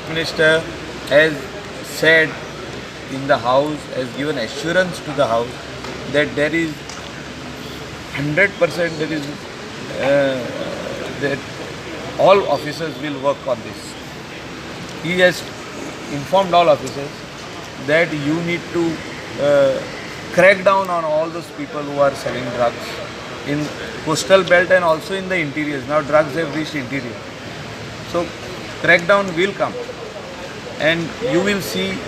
Chief Minister has said in the House, has given assurance to the House that there is 100% there is that all officers will work on this. He has informed all officers that you need to crack down on all those people who are selling drugs in coastal belt and also in the interiors. Now drugs have reached interior. So crackdown will come, and you will see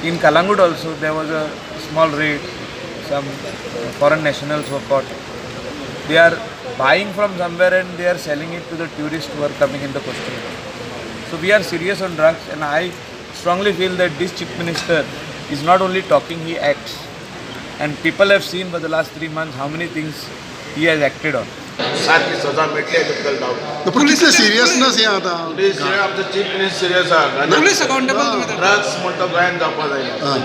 in Calangute also there was a small raid. Some foreign nationals were caught. They are buying from somewhere and they are selling it to the tourists who are coming in the coastal belt. So we are serious on drugs, and I strongly feel that this Chief Minister is not only talking, he acts. And people have seen for the last 3 months how many things he has acted on. सारखी सजा मेळटली हाचे बद्दल डावट. पूण कितले सिरियसनस हें आतां? Police, आमचो चीफ मिनिस्टर सिरियस आहा. पुलीस अकाउंटेबल तुम्ही तर. ड्रग्स म्हणटा गोंयान जावपा जायना. हय.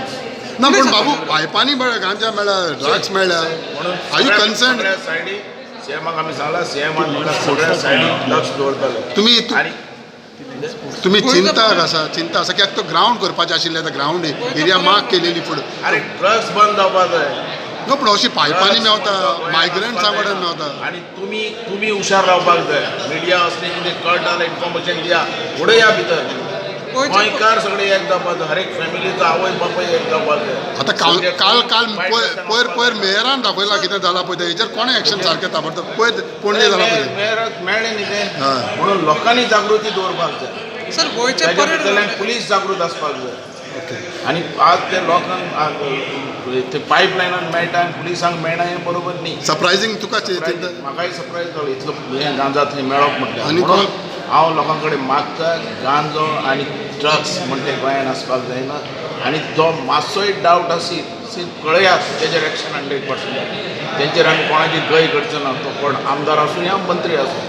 ना, पूण बाबू, पायपांनी गांजा मेळ्ळा, ड्रग्स मेळ्ळ्या. म्हणून Are you concerned? सगळ्या सायडी सीएमाक आमी सांगला, सीएमान म्हणटा सगळ्या सायडीक लक्ष दवरतले. तुमी आनी तुमी चिंता आसा, चिंता आसा, कित्याक तो ग्रावंड करपाचें आशिल्लें, आतां ग्रावंड एरिया मार्क केलेली फुडें. अरे, ड्रग्स बंद जावपा जाय. नो, पूण अशी पायपांनी मेवता, मायग्रंट्सां कडेन मेवता. आनी तुमी हुशार रावपाक जाय. मिडिया असले कितें कळटा जाल्यार इन्फॉर्मेशन दिया, उडया भितर. गोंयकार सगळे एक जावपाक जाय. हर एक फॅमिलीचो आवय बापूय एक जावपाक जाय. आतां काल काल काल पयर पयर पयर मेयरान दाखयला कितें जाला पळय तें. हेजेर कोणें एक्शन सारकें ताबडतोब? पयर पणजे जाला पळय तें. मेयराक मेळ्ळें न्ही तें. हय. म्हणून लोकांनी जागृती दवरपाक जाय. सर, गोंयचे ताच्या परेड भितरल्यान पुलीस जागृत आसपाक जाय. आनी आज ते लोकांक ते पायप लायनान मेळटा आनी पुलिसांक मेळना, हें बरोबर न्ही. सरप्रायझींग तुका चिंता. म्हाकाय सरप्रायज जालो, इतलो हें गांजा थंय मेळप म्हटल्यार. आनी म्हणून हांव लोकां कडेन मागता, गांजो आनी ड्रग्स म्हणटे ते गोंयान आसपाक जायना. आनी जो मातसोय डावट आसीत सी कळयात, तेजेर एक्शन 100% जातलें. तेंचेर आमी कोणाची गय करचो ना, तो कोण आमदार आसूं या मंत्री आसूं.